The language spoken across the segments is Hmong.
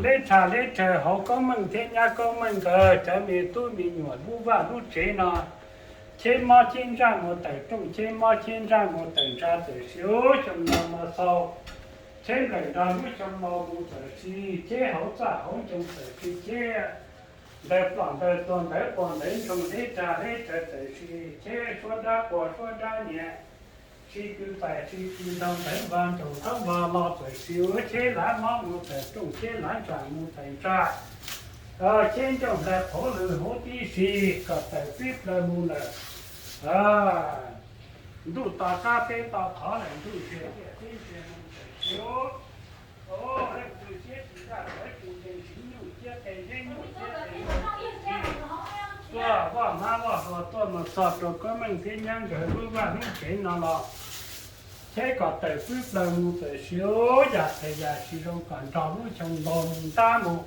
Leb tshaj leb tsaws hauv Koob Meej thiab nyab Koob Meej nkawd cov me tub me nyuam lub vaj lub tsev no, cheb mob cheb ntsaj mus tawm rooj, cheb mob cheb ntsaj mus tawm ntsa tawm siab xyoo no no xau, cheb nplawm nrog lub xyoo no mus tawm si, cheb hauv txaj hauv ncoo tawm si, cheb ntawd plom ntawd tuag ntawd quas ntawd ntsoog, leb tshaj leb tsaws tawm si, cheb suab nrab quas suab nrab niam, si kws pais si kws nrog ntawd npog nraum nrab npog los tawm si, cheb lav mob mus tawm rooj, cheb lav ntsaj mus tawm ntsa, cheb ncauj hlais qhauv lwm huv tib si, kom tawm pib plaws mus lawm. Ntuj to qab teb to qhov lawm, ntuj ntsia tiaj teb ntsia mus tawm si. Leej twg siab tsis zaj sawv tsees tsees siv nyuj siab tes zeb nyuj siab tes, tuaj vaj hmab vaj hluas tuaj mus txog rau Koob Meej thiab nyab nkawd lub vaj lub tsev no los, cheb kom tawm pib plaws mus tawm si, yam phem yam tsis zoo kom nrog lub xyoo laus ntab mus,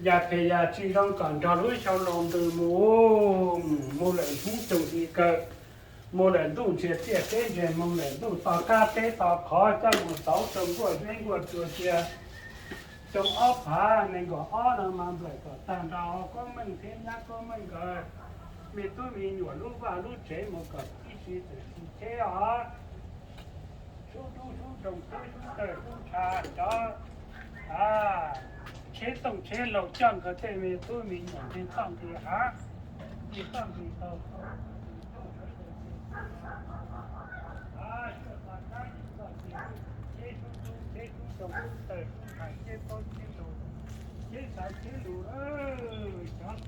yam phem yam tsis zoo kom nrog lub xyoo laus ntws mus, mus lawm hnub toog hli kaw, mus lawm ntuj ntsia tiaj teb ntsia moog lawm, ntuj to qab teb to qhov coj mus xauv rau nkuaj zeb nkuaj tsua cia. Xyoo ob phav nees nkaum ob no mas nplawm kom tag nrho Koob Meej thiab nyab Koob Meej nkawd me tub me nyuam lub vaj lub tsev mus kom tib si txawm tsis cheb os. Sub dub sub nroog sub sub tawg sub ntsha cov tsheb tooj tsheb laug coj nkawd tej me tub me nyuam nqis toj nqis hav, nqis toj nqis taug, tsheb sub dub tsheb sub nroog sub tawg sub ntsha tsheb paub tsheb laug, tsheb xav tsheb lus, cov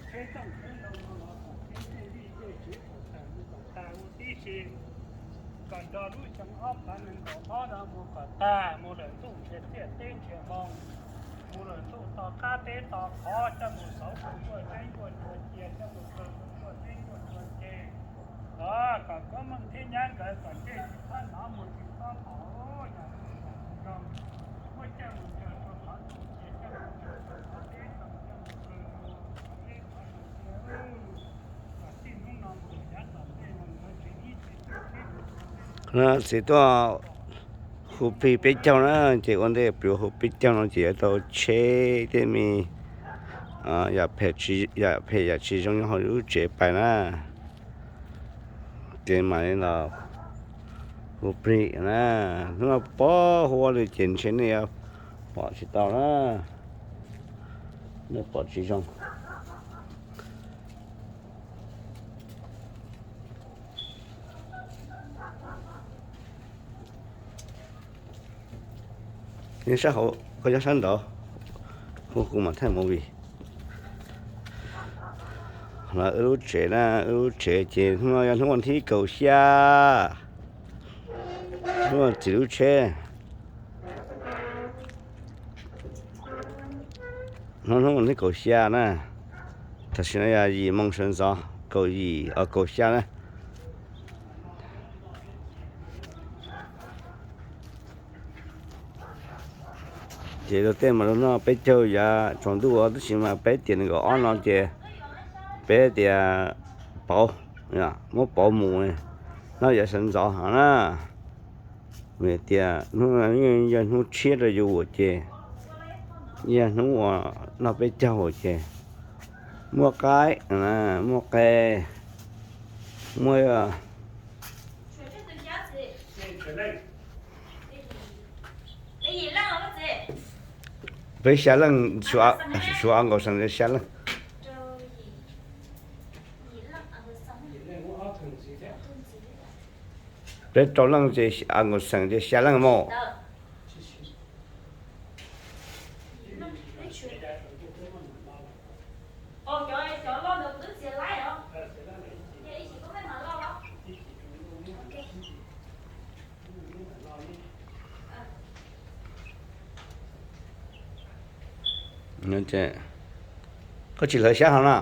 tsheb tooj tsheb laug no los kom tsheb tej vij tej tsev kom tawm mus kom tag mus tib si, kom nrog lub xyoo ob phav nees nkaum ob no mus kom tag, mus lawm ntuj ntsia tiaj teb ntsia moog, mus lawm ntuj to qab teb to qhov coj mus xauv rau nkuaj zeb nkuaj tsua cia, coj mus kaw rau nkuaj zeb nkuaj tsua cia. Kom Koob Meej thiab nyab nkawd kom ntsej tsis txhob hnov mus tsis txhob pom, yam tsis zoo, muab coj mus ntsawg rau qhov ntuj cia, coj mus ntsawg rau qhov teb tau, coj mus kaw rau qhov zeb qhov tsua cia. Txij hnub no mus yav tom ntej no yuav tsis ib txwm tuaj tsheb mus txog tej Txiv tuaj hu plig peb caug na, ces ua ntej piav hu peb caug no ces yuav tau tsheb tej me yam phem yam tsis zoo nyob hauv lub tsev pais na. Ces mam li los hu plig na. Hnub no pob hu ua li ces ntshe nej yuav pom tsis tau na, nej pom tsis zoo. Nyob sab hauv, koj nyob sab nraud, hu kuv mam thaij movie. Los wb lub tsev na, wb lub tsev ces hnub no yog hnub vas thib kaum xya, hnub no txiv lub tsheb. Hnub no hnub vas thib kaum xya na, tam sim no yog yim moo sawv ntxov, kaum yim, kaum xya na. Ces luag tej mas luag noj peb caug yav tsaus ntuj, tab sis mas peb tias nees nkaum ob no ces peb tias pauv, muab pauv mus, noj yav sawv ntxov na. Vim tias hnub no yog hnub tshiab rau yus ces, yog hnub uas noj peb caug ces muaj qaib, muaj qe, muaj peb xya leej, suav a nkaus xeem xya leej. Peb rau leej ces a nkaus xeem ces xya leej mus. Koj tsis hlawv xyab hlo na?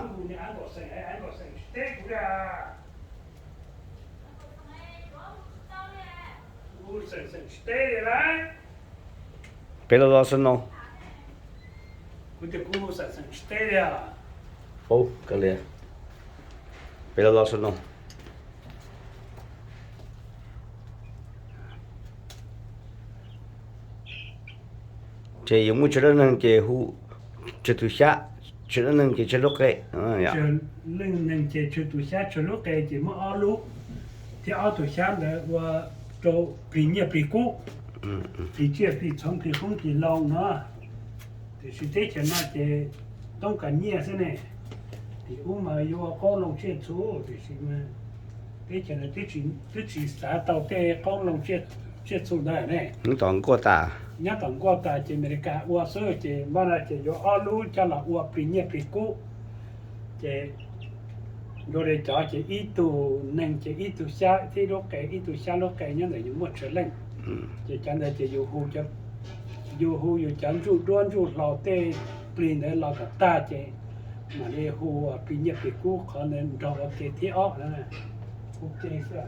Peb los los xwb no. Peb los los xwb no. Ces yus muaj tsawg leej neeg ces hu tsawg tus xyab, tsawg leej neeg ces tsawg lub qe. Leej neeg ces tsawg tus xyab tsawg lub qe ces muab ob lub, thiab ob tus xyab ntawd ua rau plig nyiaj plig kub, plig tsiaj plig txhoov plig qoob plig loo no. Tiam sis teb chaws no ces toob kas nyiaj xwb ne. Tim ub mas yuav ua qoob loo tsiaj txhu, tiam sis mas teb chaws no twb tsis xav tau tej qoob loo tsiaj txhu ntawd ne. Nyob tom nkuaj tas, nyob tom nkuaj tas ces Amelikas ua xwb, ces npaj no ces yuav ob lub coj los ua plig nyiaj plig kub. Ces yuav li cov ces ib tug neeg ces ib tug xyab thiab lub qe, ib tug xyab lub qe nyob ntawm yus muaj tsawg leej. Ces cov ntawd ces yus hu yus cov ntsuj duab ntsuj hlauv tej plig ntawd los kom tag ces mam li hu plig nyiaj plig kub qhov ntawd nrog ua ke thiab ob. Hu ke xwb.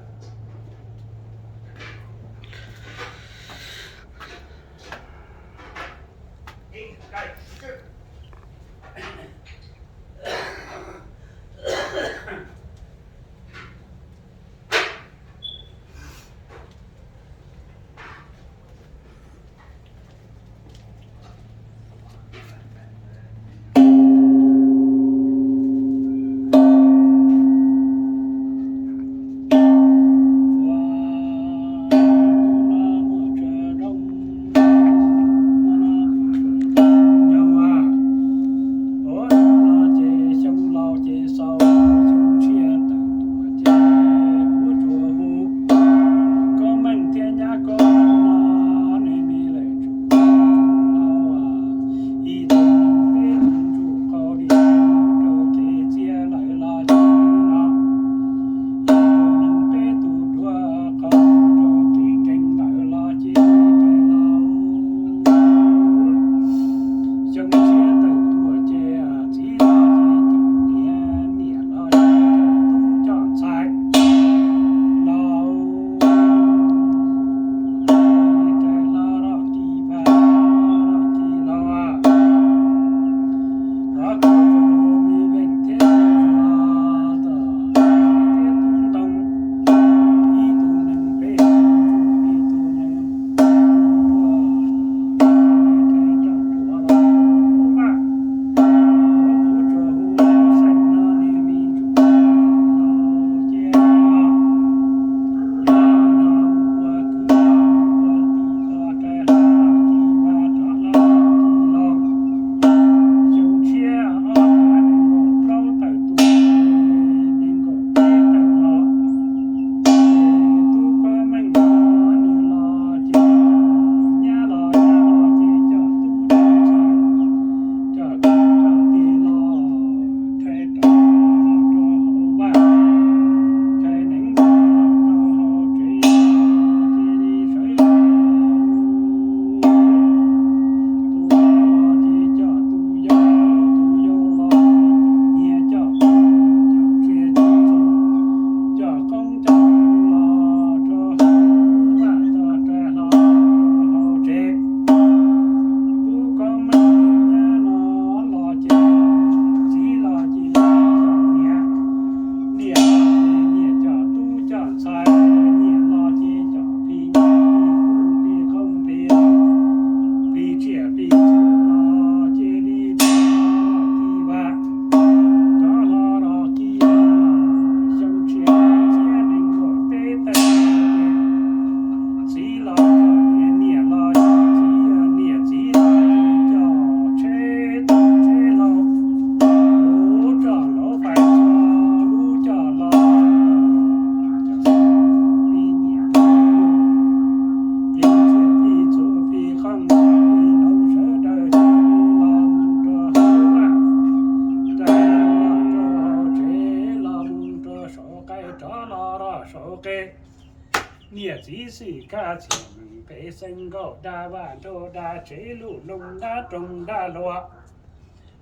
Niam txiv xwm kaj txhiaj meem pem xeev nkaum dab vaj nraug dab tsev luj looj dab roog dab hluas.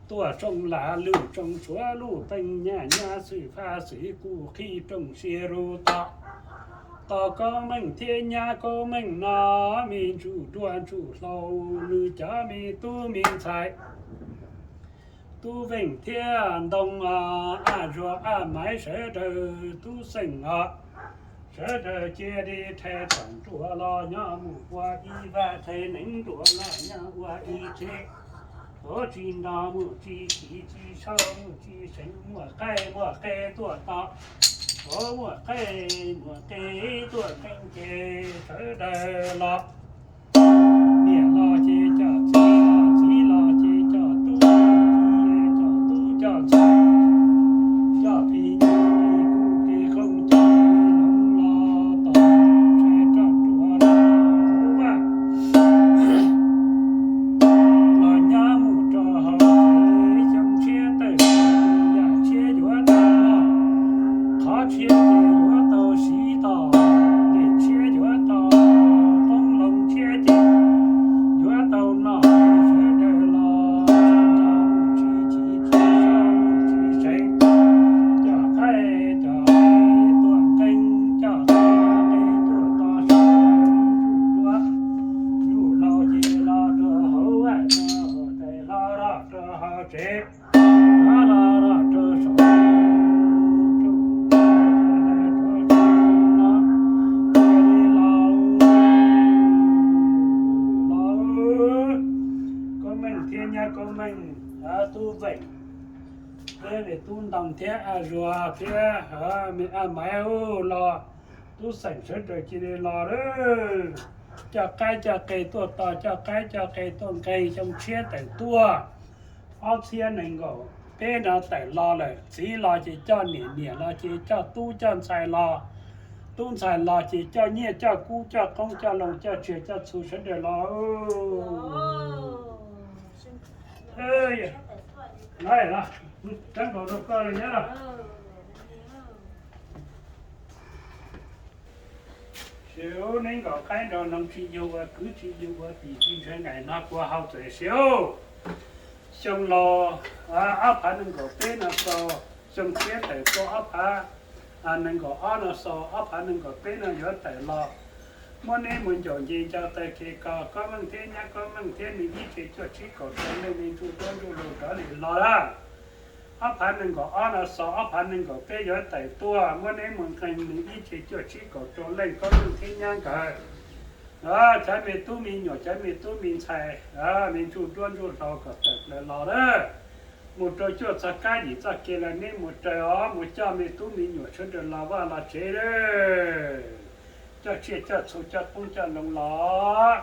Tuaj tsoo lam lwm tsoo suav luj peej nyaj nyab xwm faj xwm kuj qhib rooj sia rub tom. Tos Koob Meej thiab nyab Koob Meej no, me ntsuj duaj ntsuj hlauv nws cov me tub me ntxhais. Tub Veej thiab Ntoo, Aj Zuag Aj Maiv sawv daws tub xeem os. Sawv daws cia li rhais tawm nruas los nyob mus ua ib vaj, rhais neeb nruas los nyob ua ib tsev. Ov tsis nrog mus tsis kiv tsis sau mus tsis seev, muaj qaib muaj qe tuaj tos, ov muaj qaib muaj qe tuaj qeeb ces sawv daws los. Niam los ces coj txiv, txiv los ces coj tub, coj tub coj ntxhais, coj plig nyuj plig kub plig qoob coj plig hloov los tos, tshais roj ruam los vaj, los nyob mus rau hauv tsev xyoo tshiab tawm, yam tshiab yuav tau los, qhov tshiab ces yuav tau siv tos, dej tshiab yuav tau, qoob loo tshiab ces yuav tau noj, sawv daws los tsis nrog mus tsis kiv tsis sau mus tsis seev, coj qaib coj qe tuaj qeeb, coj qe tuaj tos, sawv daws zuj duav zuj hlauv ces los rau hauv vaj, rau hauv tsev, los rau hauv tsev, rov los rau saum, rau saum no, cia li los, los, Koob Meej thiab nyab Koob Meej, Tub Veem thiab tub Ntoo thiab a Zuag thiab me a Maiv los, tub xeem sawv daws cia li los lawm. Coj qaib coj qe tuaj tos, coj qaib coj qe tuaj nqe xyoo tshiab tawm tuaj. Ob txhiab nees nkaum peb no tawm los lawm, txiv los ces coj niam, niam los ces coj tub coj ntxhais los, tub ntxhais los ces coj nyiaj coj kub coj qoob coj loo coj tsiaj coj txhu sawv daws los. Rab nkaus rau koj nyob los. Siv, neb nkaum qaib nraug ntoo tsis yug ua kwv tsis yug ua tij, tsis ntshai nqaim no kua hau txawm siv. Xyoo laus ob phav nees nkaum peb no xaus, xyoo tshiab tawm tuaj ob phav nees nkaum ob no xaus, ob phav nees nkaum peb no yuav tawm los. Muab neb mus ncaum nce nco taw kev kos, Koob Meej thiab nyab Koob Meej thiab nws ib tsev cuaj tsib kaum rau leej, me ntsuj duab ntsuj hlauv rov li los lawm. Ob phav nees nkaum ob no xaus, ob phav nees nkaum peb yuav tawm tuaj, muab neb mus nqee nws ib tsev cuaj tsib kaum rau leej, Koob Meej thiab nyab nkawd. Cov me tub me nyuam, cov me tub me ntxhais, me ntsuj duab ntsuj hlauv kom tawm plaws los lawm. Mus rau cuaj txog kab yim txoj kev los neb mus raws os, mus coj me tub me nyuam sawv daws los vaj los tsev lawm. Coj tsiaj coj txhu coj qoob coj loo los.